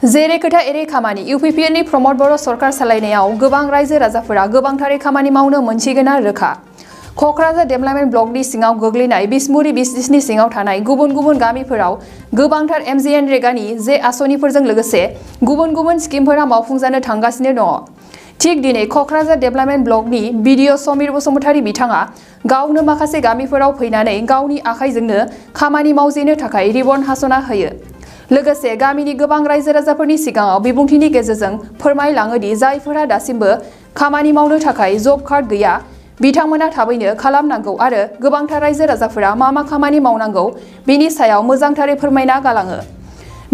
जेरै खोथा एरै खामानि इउपिपिएलनि प्रमद बर' सरकार सालायनायाव गोबां रायजो राजाफोरा गोबांथारै खामानि मावनो मोनसिगोना रोखा। क'क्राझार डेभेलपमेन्ट ब्लकनि सिङाव गोग्लैनाय बिसमुरि बिसदिसनि सिङाव थानाय गुबुन गुबुन गामिफोराव गोबांथार एमजिएनरेगानि जे आसनिफोरजों लोगोसे गुबुन गुबुन स्किमफोरा मावफुंजानो थांगासिनो दङ। थिग दिनै क'क्राझार डेभेलपमेन्ट ब्लकनि बिडिअ समीर बसुमतारी बिथाङा गावनो माखासे गामिफोराव फैनानै गावनि आखाइजोंनो खामानि मावजेननो थाखाय रिबन हासना होयो। लोगोसे गामिनि गोबां रायजो राजाफोरनि सिगाङाव बिबुंथिनि गेजेरजों फोरमायलाङो दि जायफोरा दासिमबो खामानि मावनो थाखाय जब कार्ड गैया बिथांमोना थाबैनो खालामनांगौ आरो गोबांथार रायजो राजाफोरा मा खामानि मावनांगौ बेनि सायाव मोजांथारै फोरमायना गालाङो।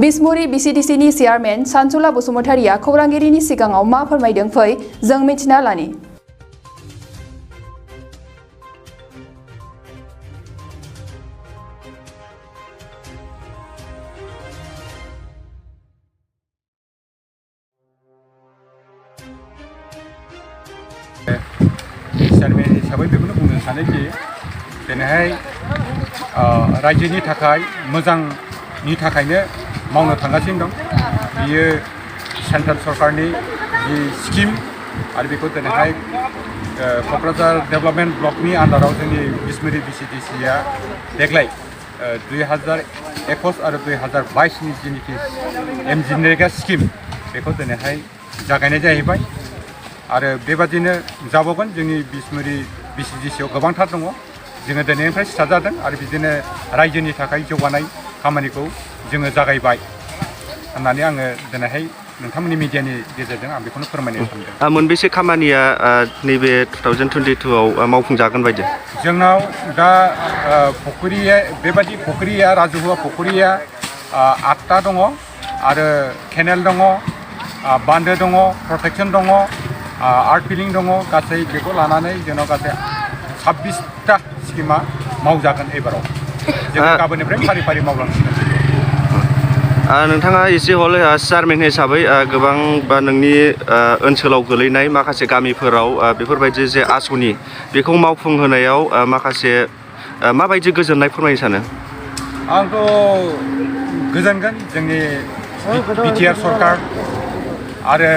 बिसमुरि बिसिडिसिनि चेयारमेन सानसुला बसुमतारीया खौरांगिरिनि सिगाङाव मा फोरमायदों फै जों मिथिना लानि। चेयारमेन हिसाबै बेखौनो बुंनो सानोदि दिनैहाय रायजोनि थाखाय मोजांनि थाखायनो मावनो थांगासिनो दं। बियो सेन्ट्रेल सरकारनि जि स्किम आरो बेखौ दिनैहाय क'क्राझार डेभेलपमेन्ट ब्लकनि आन्डाराव जोंनि बिसमुरि बिसिडिसिआ देग्लाय 2021 आरो 2022नि जिनिखि एमजिएनरेगा स्किम बेखौ दिनैहाय जागायनाय जाहैबाय आरो बेबादिनो जाबावगोन। जोंनि बिसमुरि बिसिडिसिआव गोबांथार दङ। जोङो दिनैनिफ्राय स्टार्ट जादों आरो बिदिनो रायजोनि थाखाय जौगानाय खामानिखौ जोङो जागायबाय होननानै आङो दिनैहाय नोंथांमोननि मिडियानि गेजेरजों आं बेखौनो फोरमायनो सानदों। मोनबेसे खामानिया नैबे 2022आव मावफुंजागोन बायदि? जोंनाव दा बेबायदि फुख्रिया राजुहुवा फुख्रिया 8टा दङ आरो केनेल दङ, बान्दो दङ, प्रटेक्सन दङ, आर्ट फिलिं दङ। गासै बेखौ लानानै जोंनाव गासै 26टा स्किमा मावजागोन एबाराव। जों गाबोननिफ्राय फारि फारि मावलांसिगोन। नोंथाङा एसे हल चेयारमेन हिसाबै गोबां बा नोंनि ओनसोलाव गोलैनाय माखासे गामिफोराव बेफोरबायदि जे आसनि बेखौ मावफुंहोनायाव माखासे माबायदि गोजोननाय फोरमायनो सानो? आंथ' गोजोनगोन। जोंनि बिटिआर सरकार आरो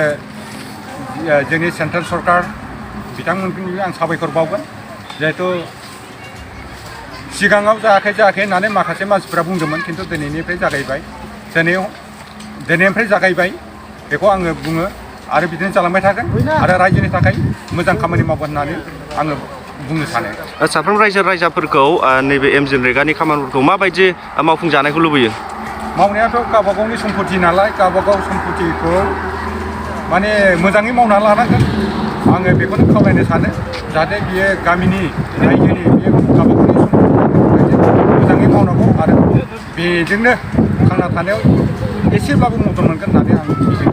जोंनि सेन्ट्रेल सरकार बिथांमोनखौ आं साबायखर बावगोन। जिहेतु सिगाङाव जायाखै होननानै माखासे मानसिफ्रा बुंदोंमोन, खिन्थु दिनैनिफ्राय जागायबाय। दिनैनिफ्राय जागायबाय बेखौ आङो बुङो आरो बिदिनो जालांबाय थागोन आरो रायजोनि थाखाय मोजां खामानि मावगोन होननानै आङो बुंनो सानो। साफ्रोम रायजो राजाफोरखौ नैबे एमजिएनरेगानि खामानिफोरखौ माबायदि मावफुंजानायखौ लुबैयो? मावनायाथ' गावबा गावनि सम्पति नालाय गावबा गाव सम्पतिखौ माने मोजाङै मावना लानांगोन। आङो बेखौनो खावलायनो सानो जाहाथे बियो गामिनि रायजोनि बे गावबा गावनि सम्पति मोजाङै मावनांगौ आरो बेजोंनो थांना थानायाव एसेब्लाबो मदद मोनगोन होननानै आं मिजिंथियो।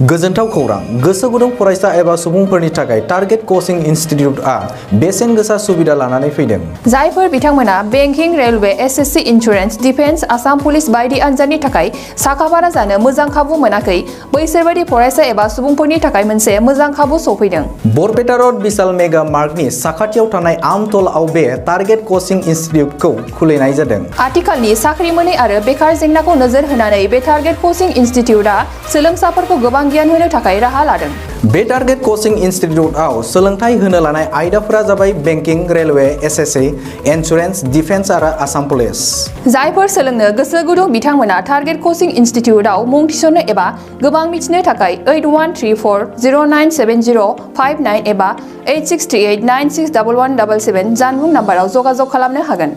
गोजोनथाव खौरां। गोसो गुदुं फरायसा एबा सुबुंफोरनि थाखाय टारगेट कचिं इनस्टिट्यूटआ बेसेन गोसा सुबिदा लानानै फैदों। जायफोर बिथांमोना banking, railway, SSC, insurance, defence, Assam police बायदि आनजादनि थाखाय साखाफारा जानो मोजां खाबु मोनाखै बैसोरबायदि फरायसा एबा सुबुंफोरनि थाखाय मोनसे मोजां खाबु सफैदों। बरपेटा रड बिशाल मेगा मार्टनि साखाथियाव थानाय आमतलाव बे टारगेट कचिं इनस्टिट्यूटखौ खुलिनाय जादों। आथिखालनि साख्रि मोनै आरो बेकार जेंनाखौ नोजोर होनानै बे टारगेट कचिं इनस्टिट्यूटआ सोलोंसाफोरखौ गोबां गियान होनो थाखाय राहा लादों। बे टारगेट कचिं इनस्टिट्यूटआव सोलोंथाइ होनो लानाय आयदाफोरा जाबाय banking, railway, SSC, insurance, defence आरो आसाम पुलिस। जायफोर सोलोंनो गोसो गुदुं बिथांमोना टारगेट कचिं इनस्टिट्यूटआव मुं थिसननो एबा गोबां मिथिनो थाखाय 8134097059 एबा 8638961177 जानबुं नाम्बाराव जगाजग खालामनो हागोन।